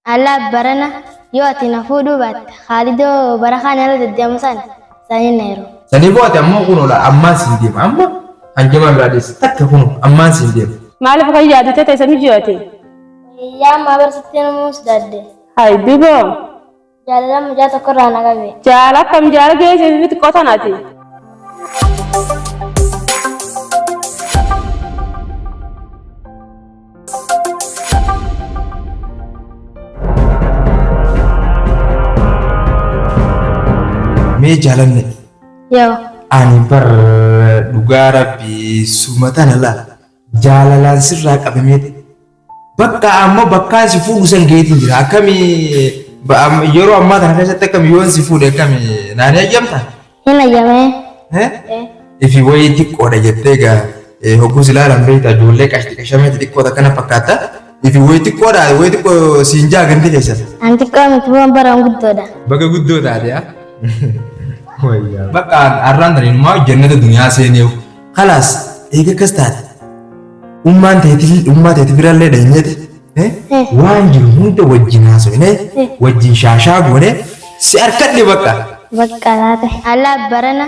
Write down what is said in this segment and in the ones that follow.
Allaa barana yoo ati na fuudhuu baatte Khaalidoo bara kaan ala deddeemu sana saniin na yeroo. Saniifuu ati ammoo kunoo laa ammaan siin deema amma hanjamaa biraa deessi takka kunoo ammaan siin deema. Maaliif kan yaadate ta'e sami ji'ate? Yaa ammaa barsitti namuu sodaadde. Hay diboo. Jaalala mucaa tokkorraa na qabe. Jaala akkam jaala geesse fi xiqqoo tanaati. Mee jaalanne Yoo. ani bar dhugaa rabbii suma tana laa jaalalaan sirraa qabameeti bakka amma bakkaan si fuudhu san geetiin jira akkami yeroo ammaa tana keessatti akkami yoon si fuudhe akkami naan eeyyamta? Hin ayyamee. Eh? Ifi wayii xiqqoodha jettee egaa hogguu si ilaalan beektaa ijoollee qashti qashamee xixiqqoota kana fakkaata. Ifi wayii xiqqoodha wayii xiqqoo siin jaa gandi keessa. An xiqqoo miti bu'aan baraan guddoodha. Baga guddoo taate haa. Wayyaa. Bakka har'aan tana inumaa jannata duniyaa seeneewu. Kalaas eega akkas taate. Ummaan teeti ummaa teeti birallee dheenyeeti. Waan jiru hunda wajjin haasofne wajjin shaashaa goone si harkadhe bakka. Bakka taate. Allaa barana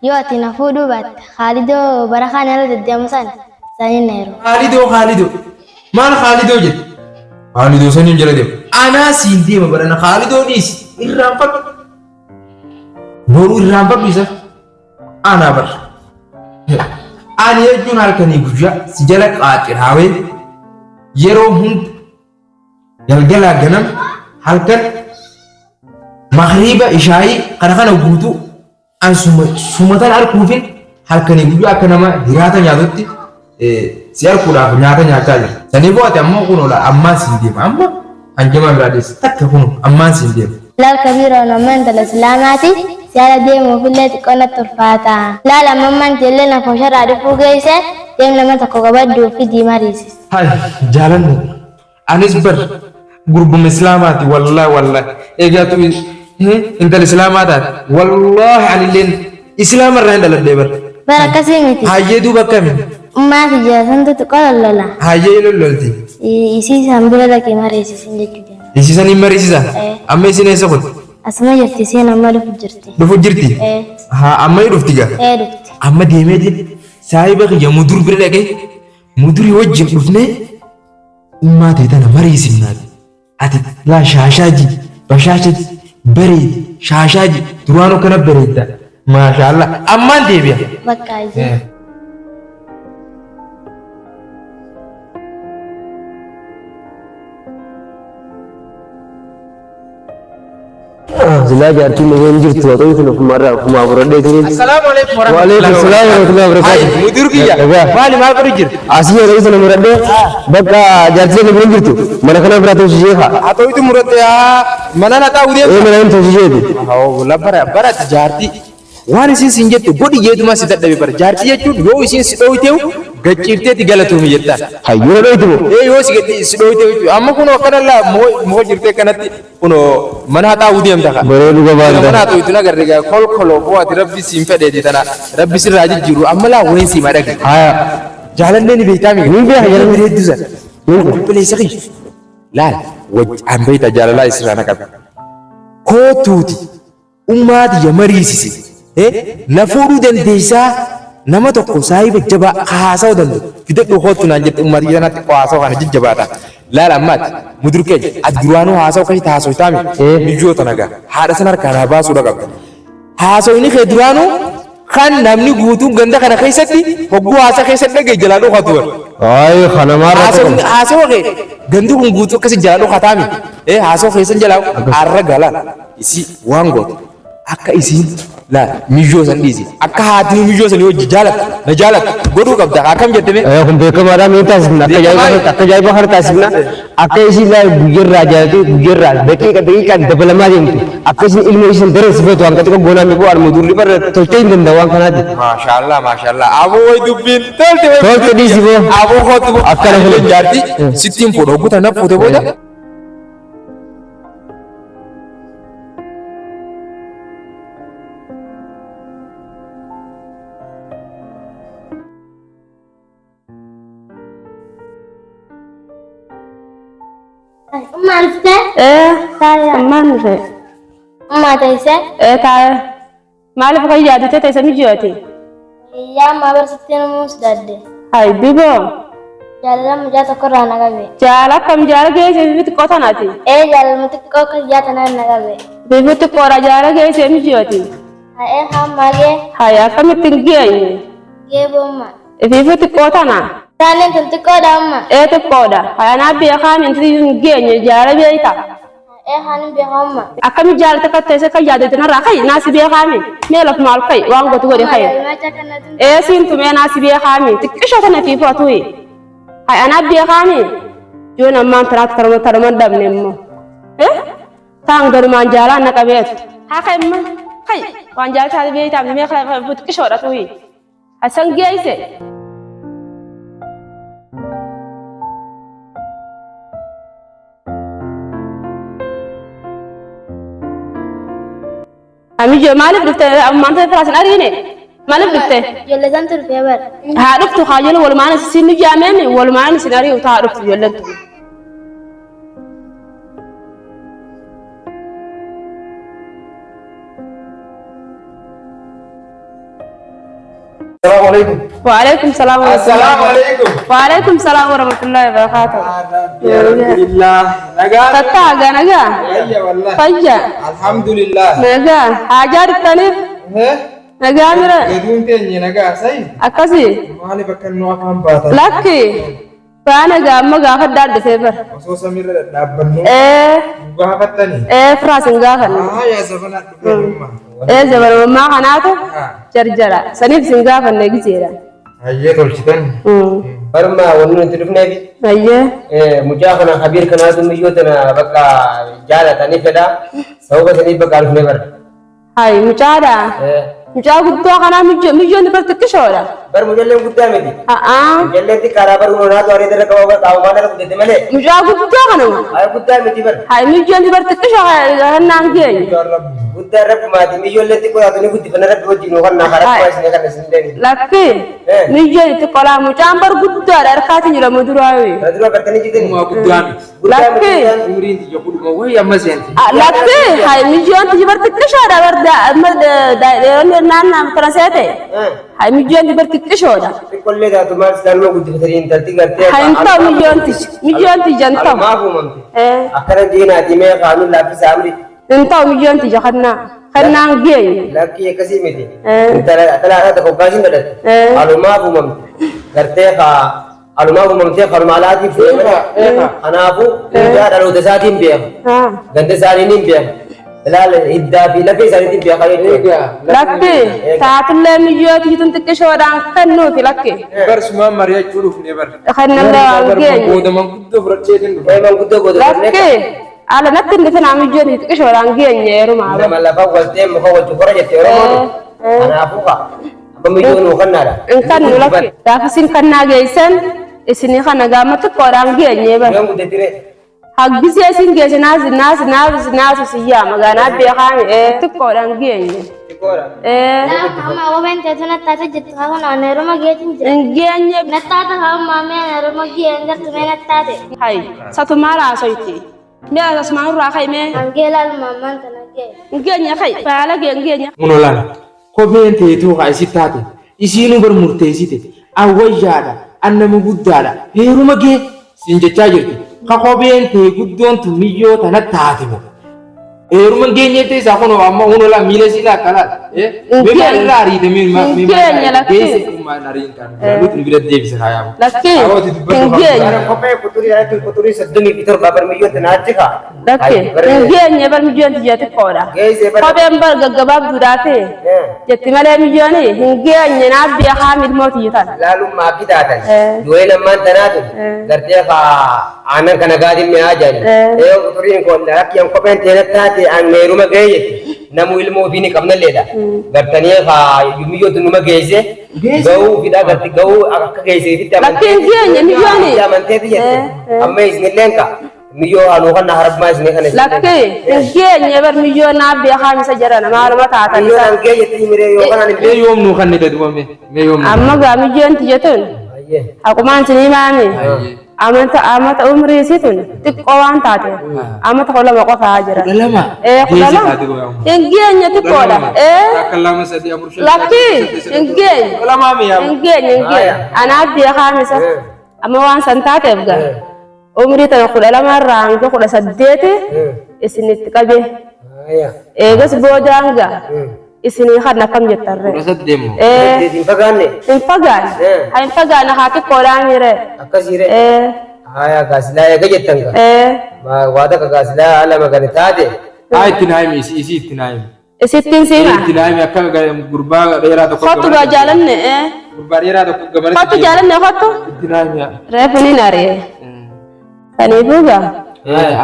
yoo ati na fuudhuu baatte Khaalidoo bara kaan ala deddeemu sana saniin na yeroo. Khaalidoo Khaalidoo maal Khaalidoo jette? Khaalidoo saniin jala deema. Anaa siin deema barana Khaalidoo dhiisi irraanfadhu. Boru irraanfadhu isa. Anaa bar. Ani jechuun halkanii guyyaa si jala qaaxiraawee yeroo hunda galgalaa ganam halkan magriiba ishaayii kana kana guutuu an sumatan arkuufin halkanii guyyaa akka nama hiraata nyaatutti si arkuudhaaf nyaata nyaachaa jira. Saniifuu ati ammoo kunoo laa ammaan siin deema amma hanjamaa biraa deessi takka kunoo ammaan siin deema. Laal kabiiroon amma intala islaamaati si ala deemuufillee xiqqoo natti ulfaata. Laal amma ammaan ijoolleen afoosharraa dhufuu geesse deem nama tokko qabadhuu fi mariisis. Hay jaalanne anis bar gurbuma islaamaati wallahi wallahi egaa tu intala islaamaa taate wallahi anilleen islaama irraa hin dhaladhee bar. Bara akkasii miti. Hayyee duuba akkami? Ummaa fi jaasantu xiqqoo lollola. Hayyee lollolti. Isii isaan bira dhaqee mariisisin jechuu deema. Isiisan hin mariisisa? Eh. Amma isin eessa kutte? Asuma jirti isiin amma dhufu jirti. Dhufu jirti? Eh. Haa amma ni dhufti gaa? Ee dhufti. Amma deemeetiin saahiba kiyya mudur bira dhaqee mudurii wajjin dhufnee ummaa ta'e tana mariisifnaati. Ati laa shaashaa ji bashaasha ji bareedi shaashaa ji duraanuu kana bareedda. Maashaallah ammaan deebi'a. Bakka ijji. Silaa jaartiin dhufee hin jirtu waaqayyo kun ofumarraa ofumaa fudhadhee tuni. Assalaamu alaikum Waalaikum salaam warahmatullahi wabarakatuh. Mudur kiyya. Nagaa. Maali maal godhu jirta? Asii yeroo sana muradhee bakka jaartiin dhufee hin jirtu mana kana biraa ta'uu ishee haa. Haa ta'utu muratte haa mana na taa'u Ee deemta. mana hin ta'uu isheeti. Haa labbara barati jaartii. Waan isiin siin jette godhi jeetuma si dadhabe bara. Jaartii jechuun yoo isiin si dhooyteewu gacciifteeti galatoome jettaan. Hayyuu na dhoytu moo? Ee yoo si gadi si dhooyteewu jechuudha. Amma kunoo akkana laa moo jirtee kanatti kunoo mana haxaa'uu deemta kaa. Bareedu gabaan Mana ta'a. haxooytu na garre gaa kolkoloo boo ati rabbi siin fedheeti tana rabbi sirraa jijjiiru amma laa wayin sii madhage. Haya. Jaalallee ni beektaa miti. Ni beeka jaalallee. Bareeddu sana. Obboleessa kiyya. Laal an beektaa jaalalaa isirraa na qabe. Kootuuti ummaa tiyya mariisisi. Na fuudhuu dandeessaa nama tokko saahiba jabaa ka haasa'uu danda'u fidadhu koottu naan jette ummaa tiyya tanatti xiqqoo haasa'uu kana jajjabaata. Laal ammaati mudur keenya ati duraanuu haasa'uu akkasitti haasoftaa miti. Miyyoo tana gaa haadha sana harkaa naa baasuudha qabda. Haasawni kee duraanuu kan namni guutuun ganda kana keessatti hogguu haasaa keessatti dhagaye jalaa dhokatu bar. Ayi kanamaarra Haasawni haasawa kee gandi kun guutuu akkasi jalaa dhokataa miti. Haasawa keessan jalaa arra galaan isii waan gootu akka isiin laal miyyoo san dhiisi akka haati miyyoo sanii hojii jaalatu na jaalatu godhuu qabda akkam jette mee. Kun beekamaadha mee taasifna akka ajaa'iba akka ajaa'iba kana taasifna akka isiin laal guyyarraa jaalatee guyyarraa daqiiqa daqiiqaan dabalamaa deemtu akka isiin ilma isiin daran sifatu hanga xiqqoo goonaa mi bu'aan mudurri barra tolchee hin danda'u waan kanaati. Maashaallah maashaallah aboo way dubbiin tolte way Tolte dhiisi boo. Aboo kootu boo. Akkana Ani kun. jaarti sittiin fuudha hogguu tana fuute booda. Ummaa dhuftee? Ee. Taa'ee. Ammaan dhufe. Ummaa teessee? Ee taa'ee. Maaliif akka yaadite teessa mijiyooti? Yaa ammaa barsiiftee namuus dadde. Hay biboo. Jaalala mucaa tokkorraa na qabe. Jaala akkam jaala geesse bifi xiqqoo tanaati. Ee jaalala xiqqoo akka ijaa tanaan na qabe. Bifi xiqqoodha jaala geesse mijiyooti. Ha'ee hammaa gee Hay akkamitti hin geenye? gee boomma. Bifi xiqqoo tana. Taaneen tun xiqqoodha amma. Ee xiqqoodha. Hay anaa beekaa minti hin geenye jaala beeyta. Ha'ee haanin beekaa amma. Akkami jaalata akka teesse akka yaadate narraa kai naasi beekaami. Mee laf maal kai waan gootu godhe kai. Jaalala kanatu Ee siin tumee naasi beekaami. Xiqqishoo tana fi fudhatuyi. Hay anaa beekaami. Yoon ammaan tanaatti tarma tarman dhabne immoo. Eh? Taan galumaan jaalaan na qabeetu. Haa kai imma kai waan jaalata beeytaaf mee xiqqishoodha tuyi. Hasan geesse. Amijoo maaliif dhufte ammaan tana firaasin ariine? Maaliif dhufte? Ijoollee san turte bara. Haa dhuftu haa jennu walumaan isin nu jaameemi walumaan isin ari'u taa dhuftu ijoolleen tun. Assalamu alaikum. Waalaikum salaam wa Assalamu alaikum. Waalaikum salaam wa rahmatullahi wa barakaatuh. Alhamdulillah. Nagaa. Tattaa gaa nagaa? Fayya wallahi. Fayya. Alhamdulillah. Nagaa. Haajaa dhuftaniif? Eh? Nagaa mira? Gaduun teenye nagaa sayi. Akkasii? Maaliif akka nu afaan baatan? Lakki. Baana gaamma gaafa dhufee bara. Osoo samiirra dhadhaabbannu Ee nu gaafattanii. ee firaas hin gaafanne. Haa yaa sabana dhufee dhumma. Ee zabanummaa kanaatu jarjara. Saniif sin gaafanne gizeera. Hayyee tolchitan. Barma wanni nuti dhufneef Ayyee. mucaa kana Kabiir kanaatu miyyoo tana bakka jaalatanii fedha. Sababa saniif bakka dhufnee bara. Hayi mucaadha. Mucaa guddoo kanaa miyyoon bar xiqqishoodha. Bar mujalleen guddaa miti. A'aa. Mujalleen xiqqaadhaa bar unonaatu areeda irra qaba qaabamaan irra guddate malee. Mucaa guddoo kanuma. Ay guddaa miti bar. Hayi miyyoon bar xiqqishoo kannaan geenye. Guddaa rabbi maatii miyyoollee xiqqoo taatu ni guddifanna rabbi wajjin nu kannaa karaa kumaa isin kan isin deemi. Lakki miyyoon xiqqoolaa mucaan bar guddaadha harkaatiin jedhamu duraayi. Kana dura gartanii jirtanii. Uumaa guddaa miti. Lakki. Umriin tiyya kudhuma wayii amma seenti. Lakki hayi miyyoon tiyya bar xiqqishoodha bar dheeronni naannaa tana seete. Hayi miyyoon bar xiqqishoodha. Xiqqoollee taatu maal islaanuma guddifatanii intalti gartee. Hayi hin ta'u miyyoon tiyya miyyoon tiyya hin ta'u. Almaaf uumamte. Akkana diinaatii mee qaanuun laaffisa amri. Hin ta'u miyyoon tiyya kannaa kannaan geenye. Lakkii akkasii miti. Intala dhalaa tokko gaashin dhalatte. Alumaaf uumamte. Gartee alumaaf uumamtee kaluma alaatiin fuudhee kanaafuu guyyaa dhaloota isaatiin beeka. Ganda isaanii ni beeka. Ilaala hiddaa fi lafee isaaniitiin beeka jechuudha. Lakki taatullee miyyoo tiyya xiqqishoodhaan kennuufi lakki. Bar sumaan mari'achuu dhufne bar. Kannallee waan geenye. Booda manguddoo fudhacheetiin dhufe. Manguddoo booda Lakki ala natti hin dhufin miyyoo tiyya xiqqishoodhaan geenye heerumaa. Nama lafa waltee muka wajji kora jette Oromoon. Kanaafuu kaa amma miyyoo nuu kannaadha. In kannu lakki gaafa isin kannaa geessan isinii kana gaama xiqqoodhaan geenye bara. Yoon guddatire. Haggisee isin geesse naas naas naas naas siyyaa magaalaa beekaami xiqqoodhaan geenye. Xiqqoodha. Amma wabeen teessoo nattaate jirtu haa kun ani heeruma geetiin jira. Hin geenye. Nattaate haa ammaa mee ani heeruma gee hin gartu mee nattaate. Hayi satumaa raasoyti. Mee asumaan irraa kai mee. Hangee laaluma ammaan tana gee. Hin geenye kai baala gee hin geenye. Kun olaana. Kopheen teetuu haa isit taate. Isiinuu bar murteessite. Awwayyaadha. Annama guddaadha. Heeruma gee siin jechaa jirti. Ka kopheen tee guddoon tun miyyoo tana taate moo. Heeruma hin geenyeef isaa kun amma kun olaa miila isii laakka laata. Mee maalirraa ariite mee Hin geenye lakki. Geesse maal ariin kan nuti bira deebise haa yaamu. Lakki hin geenye. Kophee quxurii irratti quxurii 37 bar miyyoo tana achi kaa. Lakki hin geenye bar miyyoon tiyya xiqqoodha. Geesse bar. Kopheen bar gaggabaabduudhaa fi jetti malee miyyoon hin geenye naaf beekaa ilmoo tiyya tana. Laalummaa akki taatan. Du'een ammaan tanaatu gartee kaa aannan kana gaatiin mi'aa jedhan. Ee quturiin kun lakkiyaan kopheen teena taate an meeruma ga'e jette. Namu ilmoo ofii ni qabnalleedha. Gartanii kaa miyyoo numa geesse ga'uu fidhaa garti ga'uu akka geesseefitti Lakki hin geenye miyyooni. amanteeti jette. Amma isinilleen ka miyyoo haaluu kana harabmaa isinii kana. Lakki hin geenye bar miyyoo naaf beekaa misa jedhan maaluma taatan Miyyoo isa. an ga'e jetti miree yoo kanaan hin Mee yoom nuu kannite duba mee mee yoom nuu. Amma gaa miyyoon tiyya tun Ayyee. haqumaan sinii maami. Amata amata umrii isii tun xiqqoo waan taate amata 12 qofaa jira. 12? Ee kudha Geesse lama. taate goyaa. Hin geenye xiqqoodha. Ee Takka lama sadii afur shan. lakkii hin geenye. 12 miyaa. Hin geenye hin geenye. Anaaf beekaa misa. Amma waan san taateef gaa. Umrii tana 12 irraa hanga 18 isinitti qabee. Eegas booda hanga isinii kan akkam jettarree. 18 moo? Ee Hin fagaanne. hin fagaanne. Haa hin fagaanne haa xiqqoodhaa miiree. Akkasii ree. Ee Haya gaasilaa eega jettan gaa. ee Waa takka gaasilaa haala magani taate. Haa itti naa himi isii isii itti naa himi. Isittiin siima. Itti naa himi akka gurbaa dheeraa tokko. Kottu gaa jaalanne ee. Gurbaa dheeraa tokko gamanatti. Kottu jaalanne kottu. Itti naa himi. Reefu ni nari'e. Saniifuu gaa.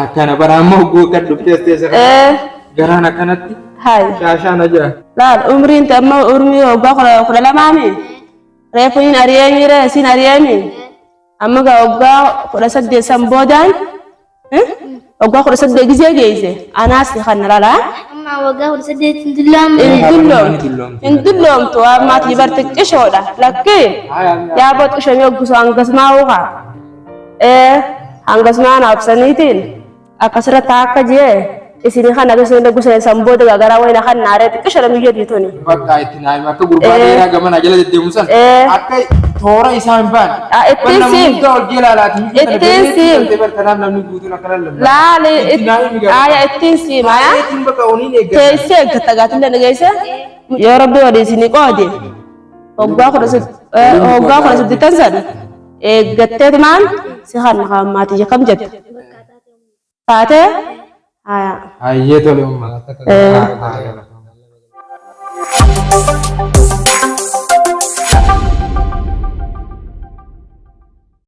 Akkana bara ammoo guutan dhuftee as teessa kana. Ee Garaan akkanatti hayi. shaashaa na jira. Laal umriin te amma umrii waggaa kudha lamaami. Reefu hin ari'eemi ree siin ari'eemi. Amma gaa waggaa 18 san boodaan waggaa 18 gizee geesse anaas kan na laalaa. Amma waggaa 18 hin dulloomne. Hin dulloomtu. Hin dulloomtu ammaati bar xiqqishoodha. Lakkii yaaboo xiqqishoomii hoggusu hangasmaa ukaa. Ee hangasmaa naaf saniitiin akkasirra taa akka jee isinii kan agarsiisu gosa san booda gagaraa wayina kan naaree xiqqishoodha miyyoo tuni. Bakka itti naa himi akka gurbaa dheeraa gamana jala deddeemu san akka toora isaa hin baane. Ah, ittiin Namni siim. hunda ol jala laati. Ittiin siim. Kanaaf namni guutuun akkana lallaba. Laali Itti naa himi gara. aya ittiin siim aya. Ittiin bakka oniin eeggata. Teessee eeggatta gaatillee dhageesse. Yoo rabbi walii isinii qoode waggaa kudha saddeettan san eeggatteetumaan si kan maatii kam jetta. Taatee aya. Hayyee tole umma.